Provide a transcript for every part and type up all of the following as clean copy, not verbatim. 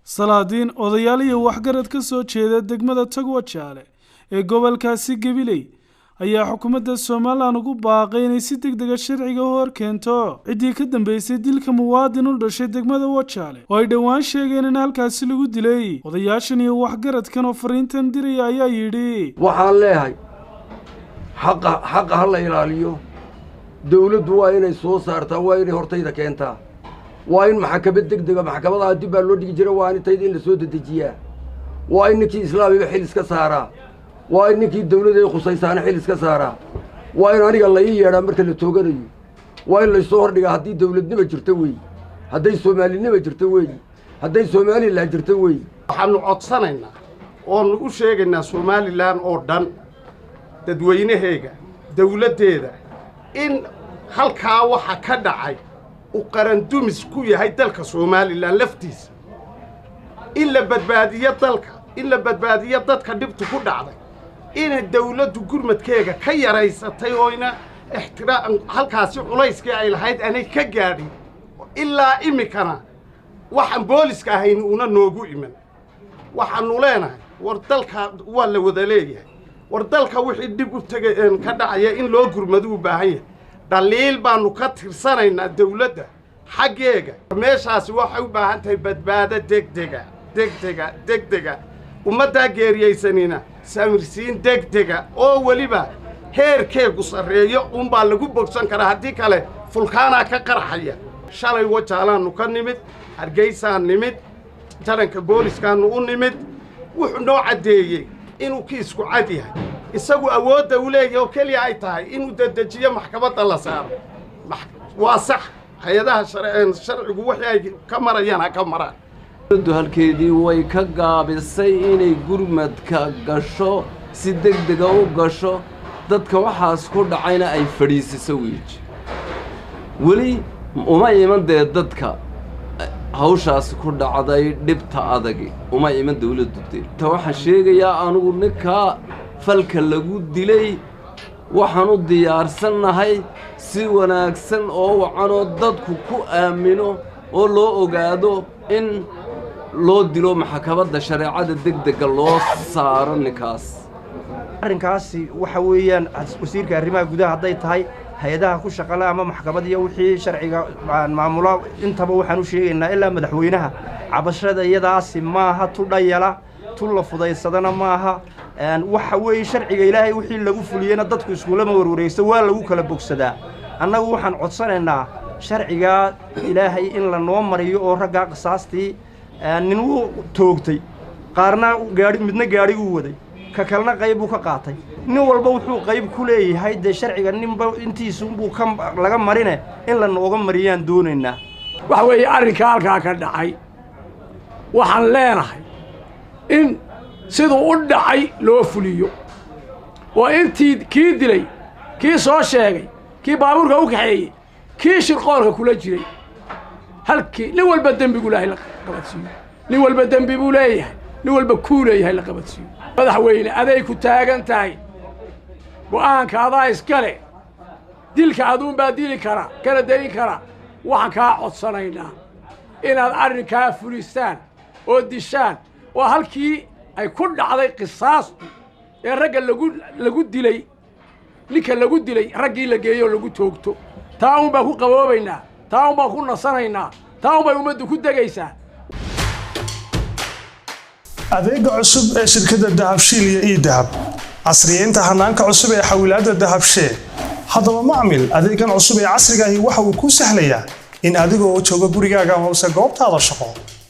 Salaadiin, odayaal iyo waxgarad ka soo jeeda degmada Togwajaale ee gobolkaasi Gabiley ayaa xukuumadda Somalilan ugu baaqay inay si degdega sharciga u hor keento ciddii ka dambeysay dilka muwaadin u dhashay degmada Wajaale oo ay dhowaan sheegeen in halkaasi lagu dilay. Odayaashan iyo waxgaradkan oo fariintan diraya ayaa yidhi: Waxaan leeyahay, xaqa xaqa ha la ilaaliyo. Dawladdu waa inay soo saartaa, waa inay hortayda keentaa, waa in maxkamad deg dega, maxkamadaha dib baa loo dhigi jira, waa in tayda in la soo dedejiyaa, waa in ninkii islaamiba xil iska saaraa, waa in ninkii dawladda ay khusaysaana xil iska saaraa, waa in aniga la ii yeedhaa marka la tooganayo, waa in laysoo hordhigaa. Haddii dawladnima jirto weeyi, hadday soomaalinima jirto weeyi, hadday Somalilan jirto weeyi. Waxaannu codsanaynaa oonu u sheegaynaa Somalilan oo dhan, dadweynaheega, dawladdeeda, in halkaa waxa ka dhacay uu qarandumis ku yahay dalka Somalilan laftiisa. In la badbaadiyo dalka, in la badbaadiyo dadka dhibtu ku dhacday, inay dawladdu gurmadkeega ka yaraysatay oyna ixtiraam halkaasi culayskii ay lahayd aanay ka gaadhin. Ilaa iminkana waxaan booliska ahayn una noogu iman. Waxaannu leenahay, war dalka waa la wada leeyahay, war dalka wixii dhib u tegay ka dhacaya in loo gurmado u baahan yahay. Dhaliil baannu ka tirsanaynaa dawladda xaggeega. Meeshaasi waxay u baahan tahay badbaado degdega, degdega, degdega. Ummaddaa geeriyaysanina samirsiin degdega oo weliba heerkeegu sarreeyo uunbaa lagu bogsan karaa. Haddii kale fulkaanaa ka qarxaya. Shalay Wajaalaannu ka nimid, Hargeysaan nimid, jaranka booliskaannu u nimid. Wuxuu noo caddeeyey inuu kiisku cad yahay, isagu awoodda u leeyahay oo keliya ay tahay inuu dedejiyo, maxkamadda la saaro. Waa sax, hay-adaha sharcigu wixii ay ka marayaan ha ka maraan. Dowladdu halkeedii way ka gaabisay inay gurmadka gasho, si deg dega u gasho, dadka waxaas ku dhacayna ay fadhiisiso. Wiiji weli uma iman dee dadka hawshaasi ku dhacday dhibta adagi uma iman dawladdu dee. Ta waxaan sheegayaa anugu, ninkaa falka lagu dilay waxaan u diyaarsannahay si wanaagsan oo wacanoo dadku ku aamino oo loo ogaado in loo dilo, maxkamadda shareecada deg dega loo saaro ninkaas. Arrinkaasi waxa weeyaan, wasiirka arrimaha gudaha hadday tahay, hay-adaha ku shaqale ama maxkamad iyo wixii sharciga maamula intaba, waxaan u sheegaynaa ilaa madaxweynaha, cabashada iyadaasi maaha tu dhayala, tu la fudaysadana maaha. Waxa weeye, sharciga Ilaahay wixii lagu fuliyena dadku iskulama warwareegso, waa lagu kala bogsadaa. Annagu waxaan codsanaynaa sharcigaa Ilaahay in la noo mariyo oo raggaa qisaastii. Nin wuu toogtay, qaarna gaai, midna gaadhiguu waday, ka kalena qayb buu ka qaatay. Nin walba wuxuu qayb ku leeyahay dee sharciga, ninba intiisunbuu ka laga marine, in la nooga mariyaan doonaynaa. Waxa weeye, arrinka halkaa ka dhacay waxaan leenahay in siduu u dhacay loo fuliyo, oo intii kii dilay, kii soo sheegay, kii baabuurka u kaxeeyey, kii shirqoolka kula jiray, halkii nin walba dembigu ilaahay la qabadsiiyo. Nin walba dembi buu leeyahay, nin walba kuu leeyahay la qabadsiiyo. Madaxweyne, aday ku taagan tahay go'aanka, adaa iskale. Dilka aduunbaa dili kara, kana dayn kara. Waxaan kaa codsanaynaa inaad arrinkaa fulisaan oo dishaan, oo halkii ay ku dhacday qisaastu ee ragga lagu dilay, ninka lagu dilay raggii la geeyo oo lagu toogto. Taa un baan ku qaboobaynaa, taa un baan ku nasanaynaa, taa un bay ummaddu ku degaysaa. Adeega cusub ee shirkadda Dahabshiil iyo eDahab, casriyeynta hanaanka cusub ee xawilaadda Dahabshee. Haddaba macmil, adeegan cusub ee casriga ahi waxa uu kuu sahlayaa in adigoo jooga gurigaaga hoose goobtaada shaqo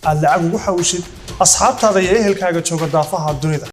aad lacag ugu xawishid asxaabtaada iyo ehelkaaga jooga daafaha dunida.